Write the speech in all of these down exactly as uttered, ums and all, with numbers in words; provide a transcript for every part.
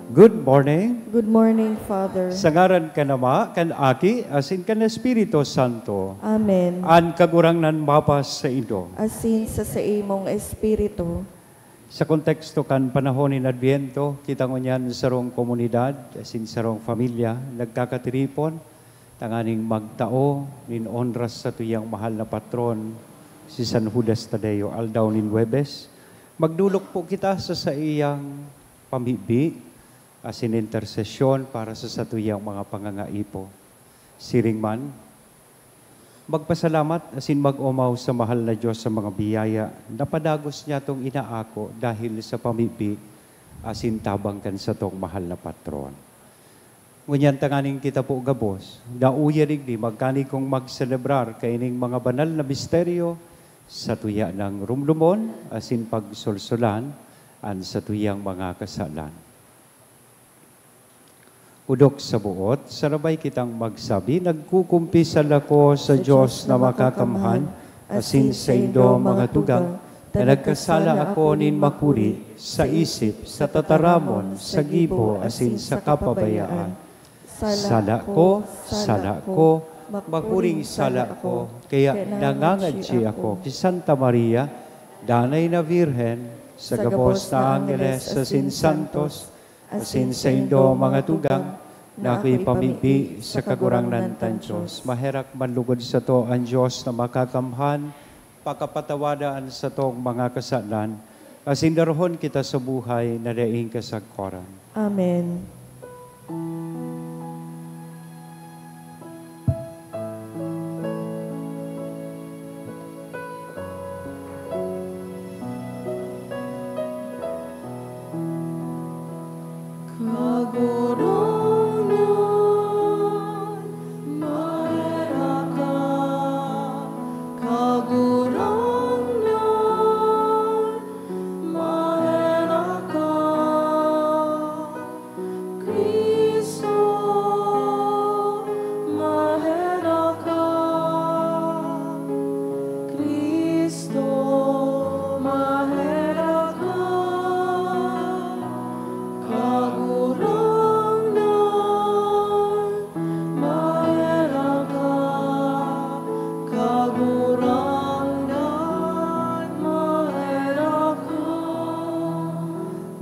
Good morning. Good morning, Father. Sa ngaran kan Ama, kan Aki, asin kan Espiritu Santo. Amen. An Kagurangnan mapasaindo. Asin sa saimong espiritu. Sa konteksto kan panahon nin Adbyento, kita ngunyan sarong komunidad, asin sarong pamilya, nagkakatiripon, tanganing magtao nin onra sa satuyang mahal na patron, si San Judas Tadeo, aldaw nin Huwebes. Magdolok po kita sa saiyang pamibi asin intersesyon para sa satuyang mga pangangaipo. Siring man, magpasalamat asin mag-omaw sa mahal na Dios sa mga biyaya na padagos niyatong inaako dahil sa pamibi asin tabang kan satong mahal na patron. Ngunyan tanganing kita po gabos, dauya digdi magkanig kong magselebrar kaining mga banal na misteryo, satuya nang rumdumon asin pagsolsolan an satuyang mga kasalan. Odok sa boot, sarabay kitang magsabi, "Nagkukumpisal ako sa Dios na makakamhan, asin saindo, mga tugang, na nagkasala ako nin makuri, sa isip, sa tataramon, sa gibo, asin sa kapabayaan. Sala ko, sala ko, makuring sala ko, kaya nangangadyi ako ki Santa Maria, Danay na Birhen, sa gabos na angheles asin santos, asin saindo, mga tugang, na ako'y pamibi sa Kagurangnan tang Dios." Maherak man lugod sato an Dios na makakamhan, pakapatawada an satong mga kasalan, asin darohon kita sa buhay na daing kasagkoran. Amen.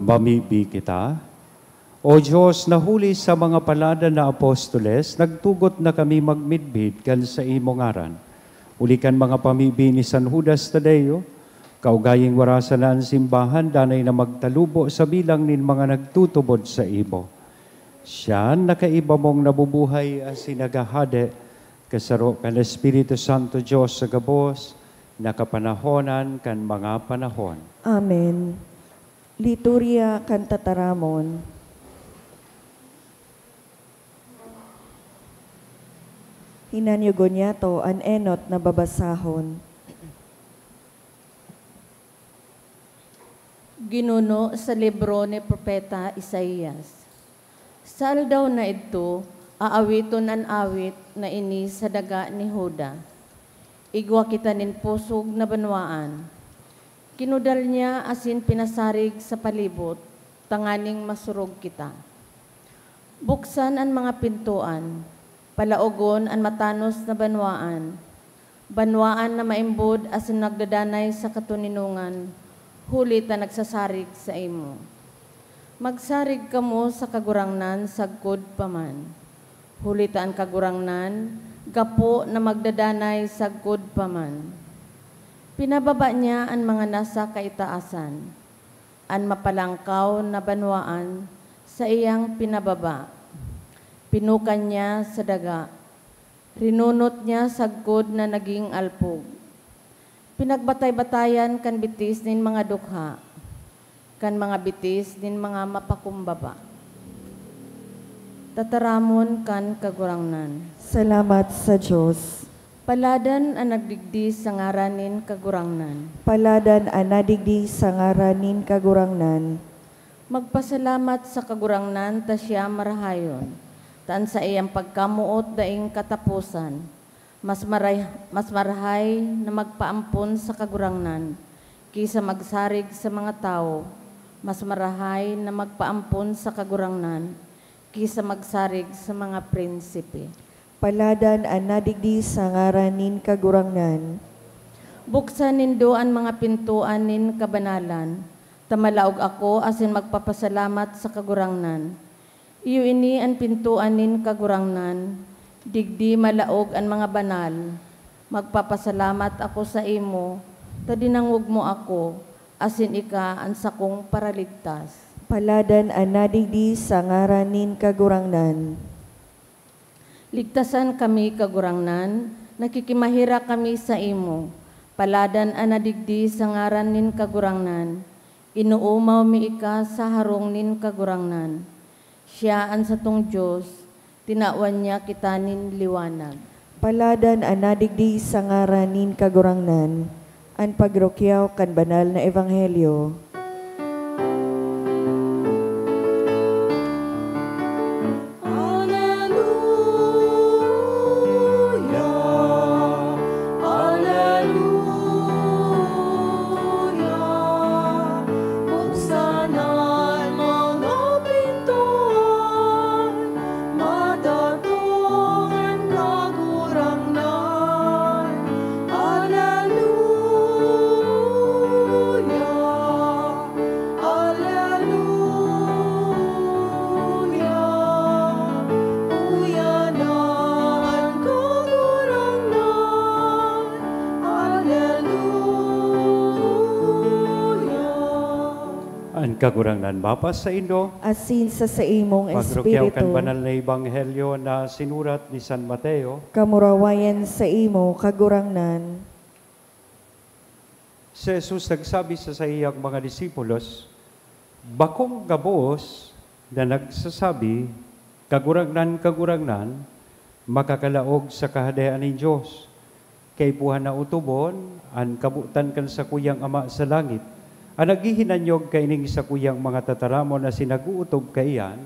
Mamibi kita. O Dios, na huli sa mga paladan na apostoles, nagtugot na kami magmidbid kan saimo ngaran. Huli kan mga pamibi ni San Judas Tadeo, kaugaying warasan na an simbahan danay na magtalubo sa bilang nin mga nagtutubod saimo. Siya an nakaiba mong nabubuhay asin naghahade, kasaro kan Espiritu Santo, Dios sa gabos, na kapanahonan kan mga panahon. Amen. Liturya kan Tataramon. Hinanyugon niyato an enot na babasahon. Ginuno sa libro ni Propeta Isaias. Sa aldaw na idto, aawiton an awit na ini sa daga ni Juda. Igwa kita nin pusog na banwaan. Kinudal niya asin pinasarig sa palibot, tanganing masurog kita. Buksan an mga pintoan, palaogon an matanos na banwaan, banwaan na maimbod asin nagdadanay sa katoninongan, huli ta nagsasarig saimo. Magsarig kamo sa Kagurangnan sagkod pa man, huli ta an Kagurangnan gapo na magdadanay sagkod pa man. Pinababa niya an mga nasa kaitaasan, an mapalangkaw na banwaan saiyang pinababa. Pinukan niya sa daga, rinunot niya sagkod na naging alpog. Pinagbatay-batayan kan bitis nin mga dukha, kan mga bitis nin mga mapakumbaba. Tataramon kan Kagurangnan. Salamat sa Dios. Paladan an nagdigdi sa ngaran nin Kagurangnan. Paladan an nadigdi sa ngaran nin Kagurangnan. Magpasalamat sa Kagurangnan ta siya marahayon, ta an saiyang pagkamoot daing kataposan. Mas maray-, mas marahay na magpaampon sa Kagurangnan ki sa magsarig sa mga tawo, Mas marahay na magpaampon sa Kagurangnan ki sa magsarig sa mga prinsipe. Paladan an nadigdi sa ngaran nin Kagurangnan. Buksan nindo an mga pintoan nin kabanalan, ta malaog ako asin magpapasalamat sa Kagurangnan. Iyo ini an pintoan nin Kagurangnan, digdi malaog an mga banal. Magpapasalamat ako saimo ta dinangog mo ako, asin ika an sakong Paraligtas. Paladan an nadigdi sa ngaran nin Kagurangnan. Ligtasan kami, Kagurangnan, nakikimaherak kami saimo. Paladan an nadigdi sa ngaran nin Kagurangnan. Inoomaw mi ika sa harong nin Kagurangnan. Siya an satong Dios, tinawan niya kita nin liwanag. Paladan an nadigdi sa ngaran nin Kagurangnan. An pagrukyaw kan banal na ebanghelyo. Aleluya, aleluya. Buksan an mga pintuan, madatong an Kagurangnan. Aleluya, aleluya. Uya na an Kagurangnan. Aleluya. An Kagurangnan mapasaindo. Asin sa saimong Pagrukyaw kan espiritu. Banal na Ebanghelyo na sinurat ni San Mateo. Kamurawayan saimo, Kagurangnan. Si Jesus nagsabi sa saiyang mga disipulos, "Bakong gabos na nagsasabi, 'Kagurangnan, Kagurangnan,' makakalaog sa Kahadean nin Dios. Kaipuhan na otobon an kabotan kan sakuyang Ama sa langit. An naghihinanyog kaining sakuyang mga tataramon asin nag-ootob kaiyan,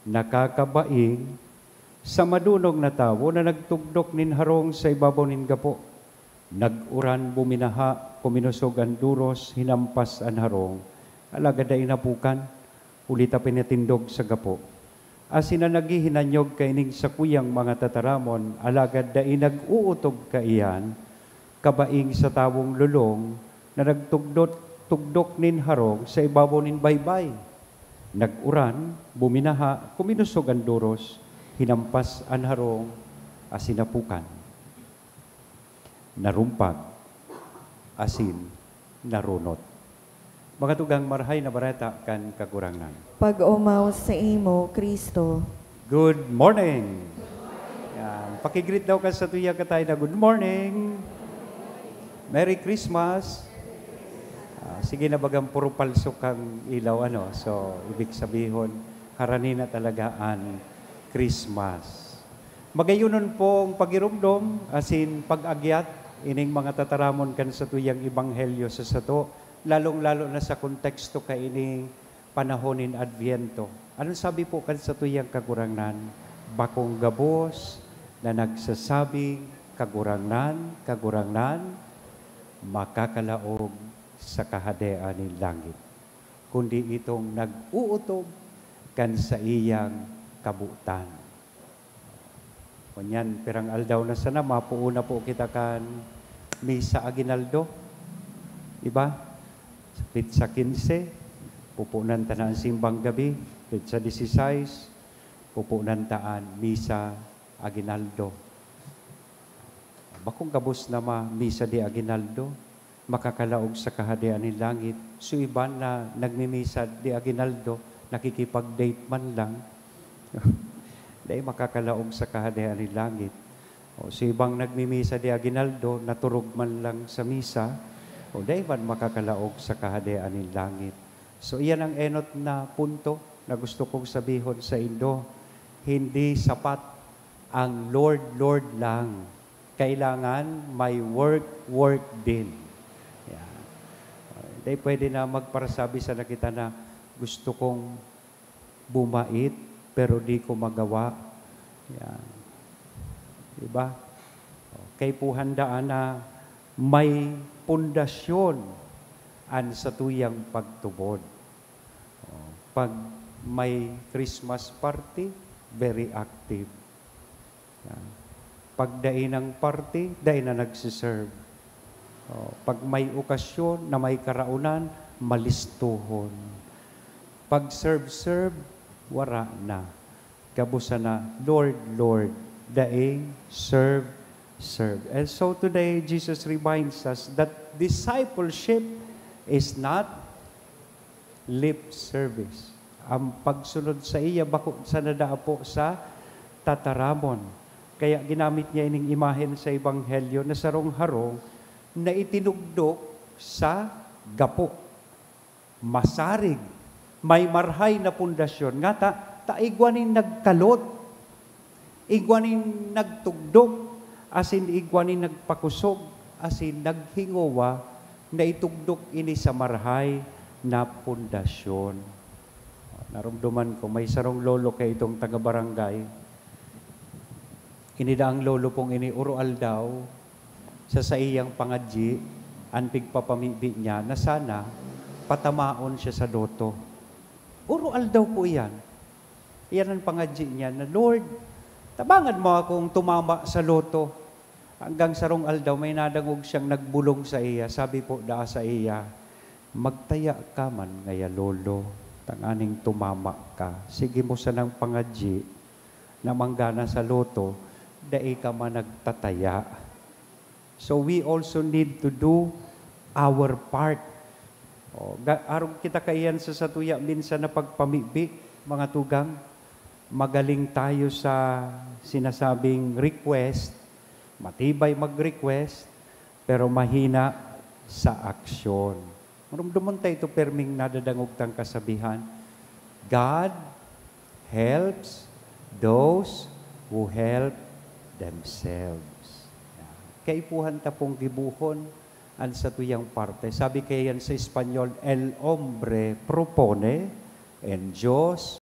nakakabaing sa madonong na tawo na nagtugdok nin harong sa ibabaw nin gapo. Nag-uran, buminaha, kuminosog an doros, hinampas an harong, alagad dai napukan, huli ta pinatindog sa gapo. Asin an naghihinanyog kaining sakuyang mga tataramon, alagad dai nag-ootob kaiyan, kabaing sa tawong lolong na nagtugdok-tugdok nin harong sa ibabaw nin baybay. Nag-uran, buminaha, kuminosog an doros, hinampas an harong, asin napukan, narumpag, asin narunot." Mga tugang, Marahay na Bareta kan Kagurangnan. Pag-omaw saimo, Cristo. Good morning! Yan. Pakigreet daw ka sa tuya katay na, "Good morning! Merry Christmas!" Ah, sige na, bagang puro palso kang ilaw, ano? So, ibig sabihon, harani na talaga an Christmas. Magayonon pong pagiromdom asin pag-agyat ining mga tataramon kan satuyang ebanghelyo sa sato, lalong-lalo na sa konteksto kaini panahon nin Adviento. Anong sabi po kan satuyang Kagurangnan? "Bakong gabos na nagsasabing, 'Kagurangnan, Kagurangnan,' makakalaog sa Kahadean nin langit, kundi itong nag-ootob kan saiyang kabotan." Ngunyan, pirang aldaw na sana, mapoon na po kita kan Misa Aguinaldo. Di ba? Sa petsa quince, pupunan ta na an simbang gabi. Petsa dieciséis, pupunan ta an Misa Aguinaldo. Bakong gabos na ma-misa di aguinaldo, makakalaog sa Kahadean nin langit. So, iban na nagmimisa di aguinaldo, nakikipag-date man lang, dai makakalaog sa Kahadean nin langit. O, so, ibang nagmimisa di aguinaldo, naturog man lang sa misa, o, dai man makakalaog sa Kahadean nin langit. So, iyan ang enot na punto na gusto kong sabihon saindo. Hindi sapat ang Lord, Lord lang. Kailangan may work, work din. Yan. Hindi pwede na magparasabi sana kita na, "Gusto kong bumait, pero di ko magawa." Yan. Di ba? Kaipuhan daan na may pundasyon an satuyang pagtubod. Pag may Christmas party, very active. Yan. Pag dai nang party, dai na nagsiserve. O, pag may okasyon na may karaonan, malistohon. Pag serve-serve, wara na. Gabos sana, "Lord, Lord," dai, "Serve, serve." And so today, Jesus reminds us that discipleship is not lip service. Ang pagsunod sa iya bako sana daapo sa tataramon. Kaya ginamit niya ining imahen sa Ebanghelyo na sarong harong na itinugdok sa gapo, masarig, may marhay na pundasyon. Ngata, ta igwa nin nagkalot, igwa nin nagtugdok, asin igwa nin nagpakosog, asin naghingowa na itugdok ini sa marhay na pundasyon. Naromdoman ko, may sarong lolo kaidtong taga-barangay. Ini daang lolo pong ini, oro-aldaw, sa saiyang pangadyi, an pigpapamibi niya na sana patamaon siya sa lotto. Oro-aldaw po iyan. Iyan an pangadyi niya na, "Lord, tabangan mo akong tumama sa lotto." Hanggang sarong aldaw, may nadangog siyang nagbolong saiya. Sabi po daa saiya, "Magtaya ka man ngaya, Lolo, tanganing tumama ka. Sige mo sanang pangadyi na manggana sa lotto, dai ka man nagtataya." So, we also need to do our part. O, ga-, arog kita kaiyan sa satuya minsan na pagpamibi, mga tugang, magaling tayo sa sinasabing request, matibay mag-request, pero mahina sa aksyon. Marumdomon ta ito, perming nadadangog tang kasabihan, "God helps those who help themselves." Kaipuhan ta pong gibohon an satuyang parte. Sabi kaiyan sa Espanyol, "El hombre propone, el Dios